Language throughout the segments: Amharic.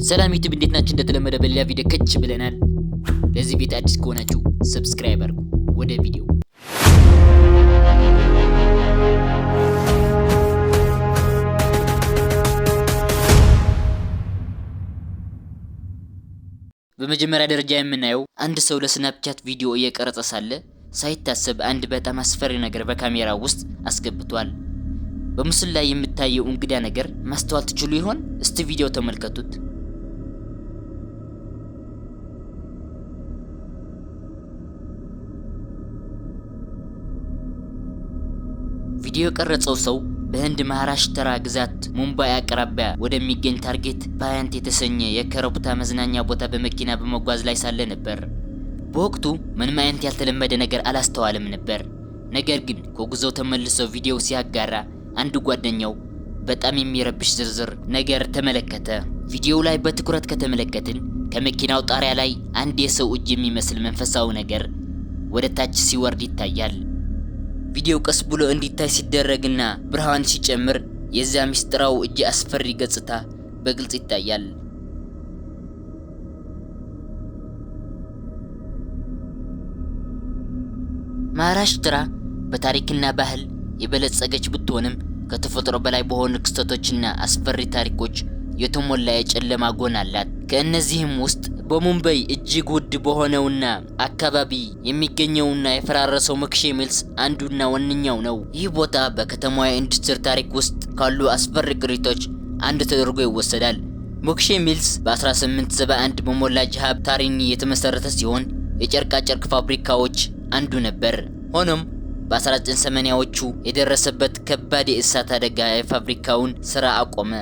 ሰላም ዩቲዩብ፣ እንዴት ናችሁ? እንደተለመደ በሌላ ቪዲዮ ከች ብለናል። ለዚህ ቤት አዲስ ከሆናችሁ subscribe አድርጉ። ወደ ቪዲዮ። በመጀመሪያ ደረጃ የምናየው አንድ ሰው ለስናፕቻት ቪዲዮ እየቀረጸ ሳለ ሳይታሰብ አንድ በጣም አስፈሪ ነገር በካሜራ ውስጥ አስገብቷል። በምስሉ ላይ የምታየው እንግዳ ነገር ማስተዋል ትችሉ ይሆን? እስቲ ቪዲዮ ተመልከቱት። ቪዲዮ የቀረጸው ሰው በህንድ ማሃራሽትራ ግዛት ሙምባይ አቅራቢያ ወደሚገኝ ታርጌት ፓያንት የተሰኘ የኮረብታ መዝናኛ ቦታ በመኪና በመጓዝ ላይ ሳለ ነበር። በወቅቱ ምንም አይነት ያልተለመደ ነገር አላስተዋልም ነበር። ነገር ግን ከጉዞው ተመልሶ ቪዲዮው ሲያጋራ አንድ ጓደኛው በጣም የሚረብሽ ዝርዝር ነገር ተመለከተ። ቪዲዮው ላይ በትኩረት ከተመለከትን ከመኪናው ጣሪያ ላይ አንድ የሰው እጅ የሚመስል መንፈሳዊ ነገር ወደ ታች ሲወርድ ይታያል። ቪዲዮው ቀስ ብሎ እንዲታይ ሲደረግና ብርሃን ሲጨምር የዚያ ምስጢራዊ እጅ አስፈሪ ገጽታ በግልጽ ይታያል። ማሃራሽትራ በታሪክና ባህል የበለጸገች ብትሆንም ከተፈጥሮ በላይ በሆኑ ክስተቶችና አስፈሪ ታሪኮች የተሞላ የጨለማ ጎን አላት። ከእነዚህም ውስጥ በሙምባይ እጅግ ውድ በሆነውና አካባቢ የሚገኘውና የፈራረሰው ሞክሼ ሚልስ አንዱና ዋነኛው ነው። ይህ ቦታ በከተማዋ የኢንዱስትሪ ታሪክ ውስጥ ካሉ አስፈሪ ቅሪቶች አንዱ ተደርጎ ይወሰዳል። ሞክሼ ሚልስ በ1871 በሞላ ጃሃብ ታሪኒ የተመሰረተ ሲሆን የጨርቃ ጨርቅ ፋብሪካዎች አንዱ ነበር። ሆኖም በ1980ዎቹ የደረሰበት ከባድ የእሳት አደጋ የፋብሪካውን ስራ አቆመ።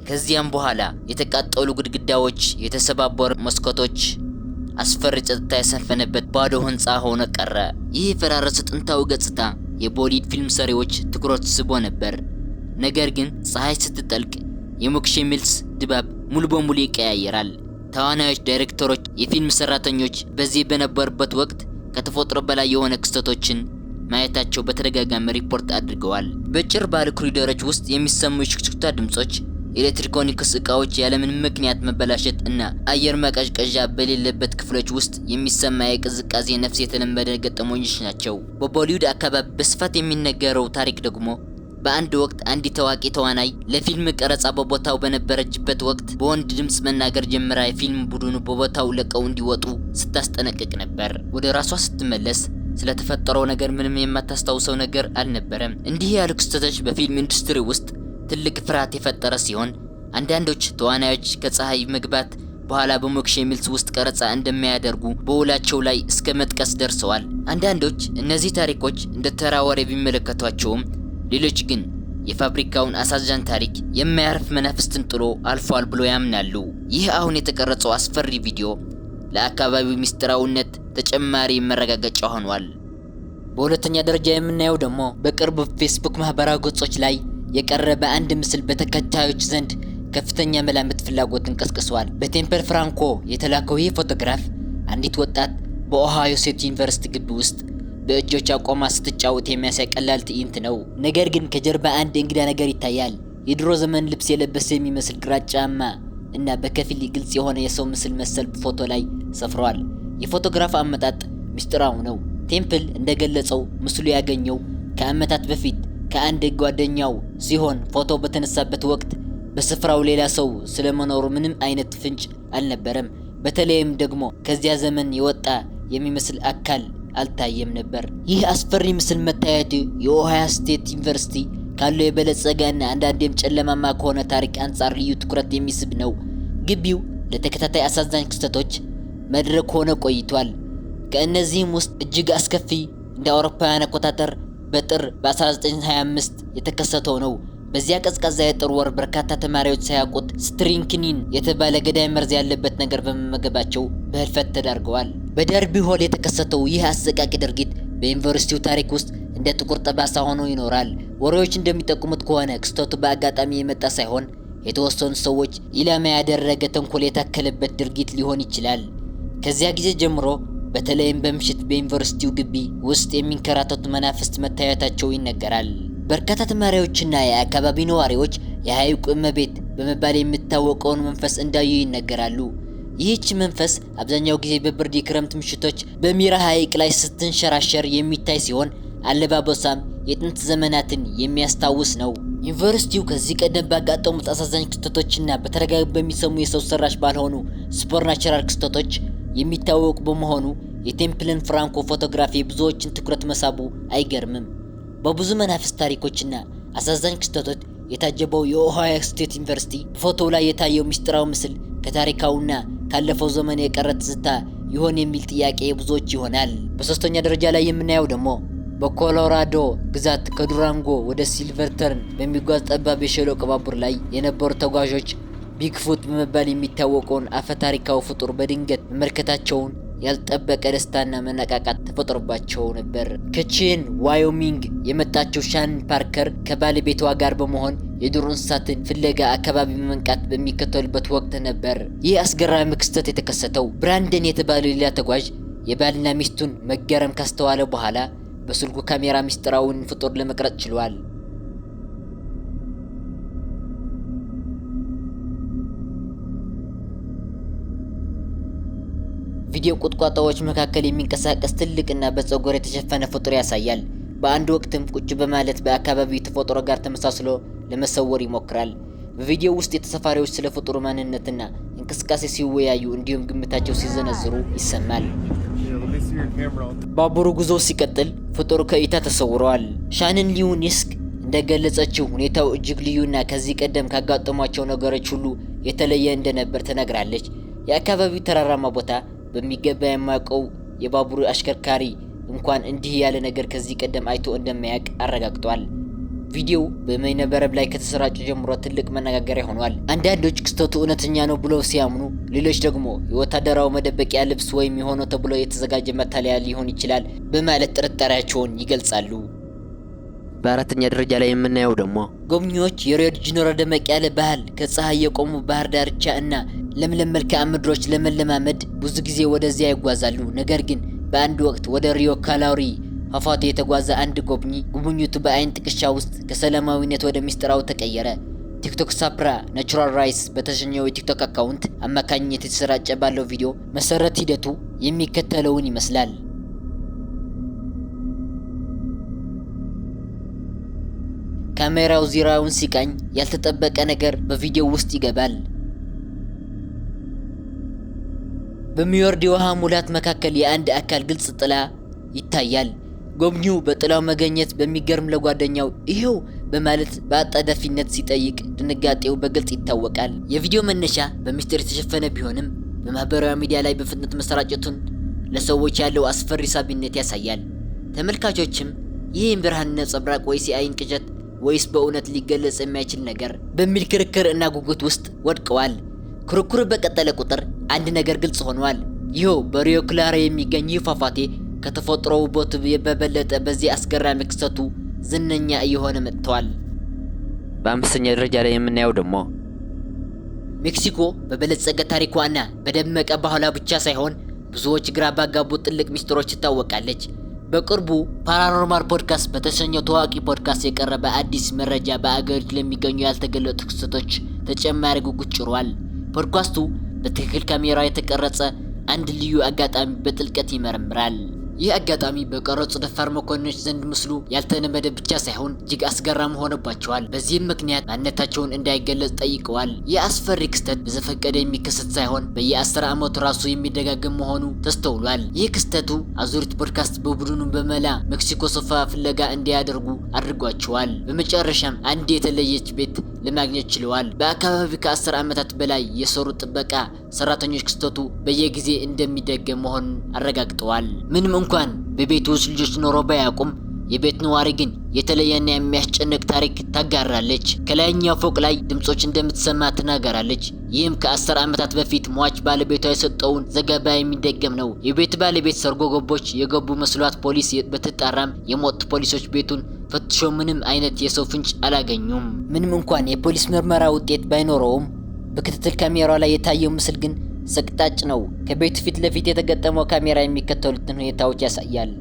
ከዚያም በኋላ የተቃጠሉ ግድግዳዎች፣ የተሰባበሩ መስኮቶች፣ አስፈሪ ጸጥታ የሰፈነበት ባዶ ህንፃ ሆኖ ቀረ። ይህ የፈራረሰ ጥንታዊ ገጽታ የቦሊውድ ፊልም ሰሪዎች ትኩረት ስቦ ነበር። ነገር ግን ፀሐይ ስትጠልቅ የሞክሼ ሚልስ ድባብ ሙሉ በሙሉ ይቀያየራል። ተዋናዮች፣ ዳይሬክተሮች፣ የፊልም ሰራተኞች በዚህ በነበሩበት ወቅት ከተፈጥሮ በላይ የሆነ ክስተቶችን ማየታቸው በተደጋጋሚ ሪፖርት አድርገዋል። በጭር ባሉ ኮሪደሮች ውስጥ የሚሰሙ የሹክሹክታ ድምጾች፣ የኤሌክትሮኒክስ እቃዎች ያለምንም ምክንያት መበላሸት እና አየር ማቀዝቀዣ በሌለበት ክፍሎች ውስጥ የሚሰማ የቅዝቃዜ ነፍስ የተለመደ ገጠመኞች ናቸው። በቦሊውድ አካባቢ በስፋት የሚነገረው ታሪክ ደግሞ በአንድ ወቅት አንዲት ታዋቂ ተዋናይ ለፊልም ቀረጻ በቦታው በነበረችበት ወቅት በወንድ ድምጽ መናገር ጀምራ የፊልም ቡድኑ በቦታው ለቀው እንዲወጡ ስታስጠነቅቅ ነበር። ወደ ራሷ ስትመለስ ስለተፈጠረው ነገር ምንም የማታስታውሰው ነገር አልነበረም። እንዲህ ያሉ ክስተቶች በፊልም ኢንዱስትሪ ውስጥ ትልቅ ፍርሃት የፈጠረ ሲሆን አንዳንዶች ተዋናዮች ከፀሐይ መግባት በኋላ በሞክሼ ሚልስ ውስጥ ቀረጻ እንደማያደርጉ በውላቸው ላይ እስከ መጥቀስ ደርሰዋል። አንዳንዶች እነዚህ ታሪኮች እንደ ተራ ወሬ ቢመለከቷቸውም ሌሎች ግን የፋብሪካውን አሳዛኝ ታሪክ የማያርፍ መናፍስትን ጥሎ አልፏል ብሎ ያምናሉ። ይህ አሁን የተቀረጸው አስፈሪ ቪዲዮ ለአካባቢው ምስጢራዊነት ተጨማሪ መረጋገጫ ሆኗል። በሁለተኛ ደረጃ የምናየው ደግሞ በቅርቡ ፌስቡክ ማህበራዊ ገጾች ላይ የቀረበ አንድ ምስል በተከታዮች ዘንድ ከፍተኛ መላምት ፍላጎትን ቀስቅሷል። በቴምፕል ፍራንኮ የተላከው ይህ ፎቶግራፍ አንዲት ወጣት በኦሃዮ ስቴት ዩኒቨርሲቲ ግቢ ውስጥ በእጆቿ ቆማ ስትጫወት የሚያሳይ ቀላል ትዕይንት ነው። ነገር ግን ከጀርባ አንድ እንግዳ ነገር ይታያል። የድሮ ዘመን ልብስ የለበሰ የሚመስል ግራጫማ እና በከፊል ግልጽ የሆነ የሰው ምስል መሰል ፎቶ ላይ ሰፍሯል። የፎቶግራፍ አመጣጥ ምስጢራዊ ነው። ቴምፕል እንደገለጸው ምስሉ ያገኘው ከዓመታት በፊት ከአንድ ጓደኛው ሲሆን ፎቶ በተነሳበት ወቅት በስፍራው ሌላ ሰው ስለመኖሩ ምንም አይነት ፍንጭ አልነበረም። በተለይም ደግሞ ከዚያ ዘመን የወጣ የሚመስል አካል አልታየም ነበር። ይህ አስፈሪ ምስል መታየቱ የኦሃዮ ስቴት ዩኒቨርሲቲ ካለው የበለጸገ እና አንዳንዴም ጨለማማ ከሆነ ታሪክ አንጻር ልዩ ትኩረት የሚስብ ነው። ግቢው ለተከታታይ አሳዛኝ ክስተቶች መድረክ ሆኖ ቆይቷል። ከእነዚህም ውስጥ እጅግ አስከፊ እንደ አውሮፓውያን አቆጣጠር በጥር በ1925 የተከሰተው ነው። በዚያ ቀዝቃዛ የጥር ወር በርካታ ተማሪዎች ሳያውቁት ስትሪክኒን የተባለ ገዳይ መርዝ ያለበት ነገር በመመገባቸው በህልፈት ተዳርገዋል። በደርቢ ሆል የተከሰተው ይህ አሰቃቂ ድርጊት በዩኒቨርሲቲው ታሪክ ውስጥ እንደ ጥቁር ጠባሳ ሆኖ ይኖራል። ወሬዎች እንደሚጠቁሙት ከሆነ ክስተቱ በአጋጣሚ የመጣ ሳይሆን የተወሰኑ ሰዎች ኢላማ ያደረገ ተንኮል የታከለበት ድርጊት ሊሆን ይችላል። ከዚያ ጊዜ ጀምሮ በተለይም በምሽት በዩኒቨርሲቲው ግቢ ውስጥ የሚንከራተቱ መናፍስት መታየታቸው ይነገራል። በርካታ ተማሪዎችና የአካባቢ ነዋሪዎች የሐይቁ እመቤት በመባል የሚታወቀውን መንፈስ እንዳዩ ይነገራሉ። ይህች መንፈስ አብዛኛው ጊዜ በብርድ የክረምት ምሽቶች በሚራ ሐይቅ ላይ ስትንሸራሸር የሚታይ ሲሆን አለባበሷም የጥንት ዘመናትን የሚያስታውስ ነው። ዩኒቨርሲቲው ከዚህ ቀደም ባጋጠሙት አሳዛኝ ክስተቶችና በተደጋጋሚ በሚሰሙ የሰው ሰራሽ ባልሆኑ supernatural ክስተቶች የሚታወቅ በመሆኑ የቴምፕልን ፍራንኮ ፎቶግራፊ የብዙዎችን ትኩረት መሳቡ አይገርምም። በብዙ መናፍስት ታሪኮችና አሳዛኝ ክስተቶች የታጀበው የኦሃዮ ስቴት ዩኒቨርሲቲ በፎቶው ላይ የታየው ምስጢራዊ ምስል ከታሪካውና ካለፈው ዘመን የቀረ ትዝታ ይሆን የሚል ጥያቄ የብዙዎች ይሆናል። በሶስተኛ ደረጃ ላይ የምናየው ደግሞ በኮሎራዶ ግዛት ከዱራንጎ ወደ ሲልቨርተርን በሚጓዝ ጠባብ የሸለቆ ባቡር ላይ የነበሩ ተጓዦች ቢግፉት በመባል የሚታወቀውን አፈታሪካዊ ፍጡር በድንገት መመልከታቸውን ያልጠበቀ ደስታና መነቃቃት ተፈጥሮባቸው ነበር። ከቼን ዋዮሚንግ የመጣችው ሻን ፓርከር ከባለቤቷ ጋር በመሆን የዱር እንስሳትን ፍለጋ አካባቢ በመንቃት በሚከተሉበት ወቅት ነበር ይህ አስገራሚ ክስተት የተከሰተው። ብራንደን የተባለው ሌላ ተጓዥ የባልና ሚስቱን መገረም ካስተዋለ በኋላ በስልኩ ካሜራ ምስጢራዊውን ፍጡር ለመቅረጽ ችሏል። ቪዲዮ ቁጥቋጦዎች መካከል የሚንቀሳቀስ ትልቅና በፀጉር የተሸፈነ ፍጡር ያሳያል። በአንድ ወቅትም ቁጭ በማለት በአካባቢው ተፈጥሮ ጋር ተመሳስሎ ለመሰወር ይሞክራል። በቪዲዮው ውስጥ የተሳፋሪዎች ስለ ፍጡሩ ማንነትና እንቅስቃሴ ሲወያዩ እንዲሁም ግምታቸው ሲዘነዝሩ ይሰማል። Yeah, let me see your camera. ባቡሩ ጉዞው ሲቀጥል ፍጡሩ ከእይታ ተሰውረዋል። ሻንን ሊዩኒስክ እንደገለጸችው ሁኔታው እጅግ ልዩና ከዚህ ቀደም ካጋጠሟቸው ነገሮች ሁሉ የተለየ እንደነበር ተናግራለች። የአካባቢው ተራራማ ቦታ በሚገባ የማያውቀው የባቡሩ አሽከርካሪ እንኳን እንዲህ ያለ ነገር ከዚህ ቀደም አይቶ እንደማያውቅ አረጋግጧል። ቪዲዮው በበይነመረብ ላይ ከተሰራጨ ጀምሮ ትልቅ መነጋገሪያ ሆኗል። አንዳንዶች ክስተቱ እውነተኛ ነው ብለው ሲያምኑ፣ ሌሎች ደግሞ የወታደራዊ መደበቂያ ልብስ ወይም የሆነ ተብሎ የተዘጋጀ መታለያ ሊሆን ይችላል በማለት ጥርጣሬያቸውን ይገልጻሉ። በአራተኛ ደረጃ ላይ የምናየው ደግሞ ጎብኚዎች የሪዮ ዲ ጄኔሮ ደመቅ ያለ ባህል ከፀሐይ የቆሙ ባህር ዳርቻ እና ለምለም መልክዓ ምድሮች ለመለማመድ ብዙ ጊዜ ወደዚያ ይጓዛሉ። ነገር ግን በአንድ ወቅት ወደ ሪዮ ካላሪ ፏፏቴ የተጓዘ አንድ ጎብኚ ጉብኝቱ በአይን ጥቅሻ ውስጥ ከሰላማዊነት ወደ ምስጢራዊ ተቀየረ። ቲክቶክ ሳፕራ ናቹራል ራይስ በተሰኘው የቲክቶክ account አማካኝነት የተሰራጨ ባለው ቪዲዮ መሰረት ሂደቱ የሚከተለውን ይመስላል። ካሜራው ዙሪያውን ሲቃኝ ያልተጠበቀ ነገር በቪዲዮው ውስጥ ይገባል። በሚወርድ የውሃ ሙላት መካከል የአንድ አካል ግልጽ ጥላ ይታያል። ጎብኚው በጥላው መገኘት በሚገርም ለጓደኛው ይሄው በማለት በአጣዳፊነት ሲጠይቅ ድንጋጤው በግልጽ ይታወቃል። የቪዲዮ መነሻ በሚስጥር የተሸፈነ ቢሆንም በማህበራዊ ሚዲያ ላይ በፍጥነት መሰራጨቱን ለሰዎች ያለው አስፈሪ ሳቢነት ያሳያል። ተመልካቾችም ይህም ብርሃን ነጸብራቅ ወይስ የአይን ቅዠት ወይስ በእውነት ሊገለጽ የማይችል ነገር በሚል ክርክር እና ጉጉት ውስጥ ወድቀዋል። ክርክሩ በቀጠለ ቁጥር አንድ ነገር ግልጽ ሆኗል። ይኸው በሪዮ ክላሮ የሚገኝ ይህ ፏፏቴ ከተፈጥሮ ውበቱ በበለጠ በዚህ አስገራሚ ክስተቱ ዝነኛ እየሆነ መጥቷል። በአምስተኛ ደረጃ ላይ የምናየው ደግሞ ሜክሲኮ በበለጸገ ታሪኳና በደመቀ ባህሏ ብቻ ሳይሆን ብዙዎች ግራ ባጋቡ ጥልቅ ሚስጥሮች ትታወቃለች። በቅርቡ ፓራኖርማል ፖድካስት በተሰኘው ታዋቂ ፖድካስት የቀረበ አዲስ መረጃ በአገሪቱ ለሚገኙ ያልተገለጡ ክስተቶች ተጨማሪ ጉጉት ጭሯል። ፖድካስቱ በትክክል ካሜራ የተቀረጸ አንድ ልዩ አጋጣሚ በጥልቀት ይመረምራል። ይህ አጋጣሚ በቀረጹ ደፋር መኮንኖች ዘንድ ምስሉ ያልተለመደ ብቻ ሳይሆን እጅግ አስገራሚ ሆኖባቸዋል። በዚህም ምክንያት ማንነታቸውን እንዳይገለጽ ጠይቀዋል። ይህ አስፈሪ ክስተት በዘፈቀደ የሚከሰት ሳይሆን በየ10 ዓመቱ ራሱ የሚደጋገም መሆኑ ተስተውሏል። ይህ ክስተቱ አዙሪት ፖድካስት በቡድኑ በመላ ሜክሲኮ ስፍራ ፍለጋ እንዲያደርጉ አድርጓቸዋል። በመጨረሻም አንድ የተለየች ቤት ለማግኘት ችለዋል። በአካባቢው ከ10 ዓመታት በላይ የሰሩ ጥበቃ ሰራተኞች ክስተቱ በየጊዜ እንደሚደገም መሆኑን አረጋግጠዋል። ምንም እንኳን በቤቱ ውስጥ ልጆች ኖሮ ባያውቁም የቤት ነዋሪ ግን የተለየና የሚያስጨንቅ ታሪክ ታጋራለች። ከላይኛው ፎቅ ላይ ድምጾች እንደምትሰማ ትናገራለች። ይህም ከ10 ዓመታት በፊት ሟች ባለቤቷ የሰጠውን ዘገባ የሚደገም ነው። የቤቱ ባለቤት ሰርጎ ገቦች የገቡ መስሏት ፖሊስ ብትጠራም የሞት ፖሊሶች ቤቱን ፈትሾ ምንም አይነት የሰው ፍንጭ አላገኙም። ምንም እንኳን የፖሊስ ምርመራ ውጤት ባይኖረውም በክትትል ካሜራው ላይ የታየው ምስል ግን ሰቅጣጭ ነው። ከቤቱ ፊት ለፊት የተገጠመው ካሜራ የሚከተሉትን ሁኔታዎች ያሳያል።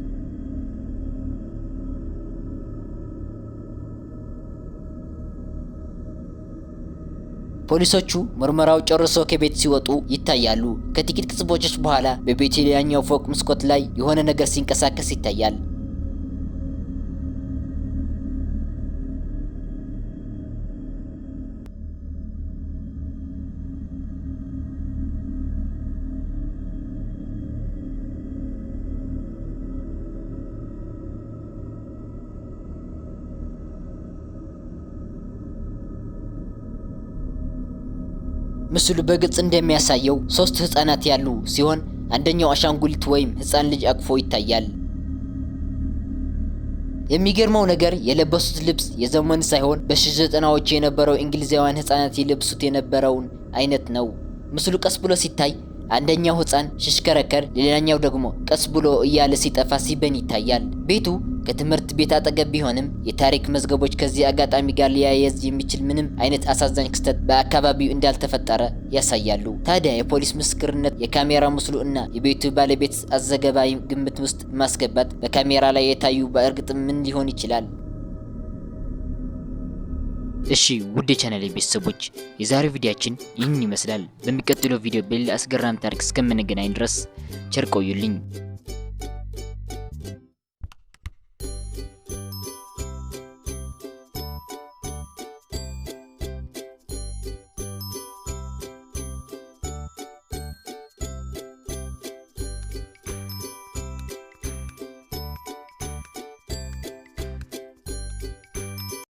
ፖሊሶቹ ምርመራው ጨርሶ ከቤት ሲወጡ ይታያሉ። ከጥቂት ቅጽበቶች በኋላ በቤቱ የላይኛው ፎቅ መስኮት ላይ የሆነ ነገር ሲንቀሳቀስ ይታያል። ምስሉ በግልጽ እንደሚያሳየው ሶስት ህፃናት ያሉ ሲሆን አንደኛው አሻንጉሊት ወይም ህፃን ልጅ አቅፎ ይታያል። የሚገርመው ነገር የለበሱት ልብስ የዘመኑ ሳይሆን በ1990ዎቹ የነበረው እንግሊዛውያን ህፃናት ይለብሱት የነበረውን አይነት ነው። ምስሉ ቀስ ብሎ ሲታይ አንደኛው ህፃን ሲሽከረከር፣ ሌላኛው ደግሞ ቀስ ብሎ እያለ ሲጠፋ ሲበን ይታያል። ቤቱ ከትምህርት ቤት አጠገብ ቢሆንም የታሪክ መዝገቦች ከዚህ አጋጣሚ ጋር ሊያያዝ የሚችል ምንም አይነት አሳዛኝ ክስተት በአካባቢው እንዳልተፈጠረ ያሳያሉ። ታዲያ የፖሊስ ምስክርነት፣ የካሜራ ምስሉ እና የቤቱ ባለቤት አዘገባ ግምት ውስጥ ማስገባት በካሜራ ላይ የታዩ በእርግጥም ምን ሊሆን ይችላል? እሺ ውድ የቻናሌ ቤተሰቦች፣ የዛሬው ቪዲዮአችን ይህን ይመስላል። በሚቀጥለው ቪዲዮ በሌላ አስገራሚ ታሪክ እስከምንገናኝ ድረስ ቸር ቆዩልኝ።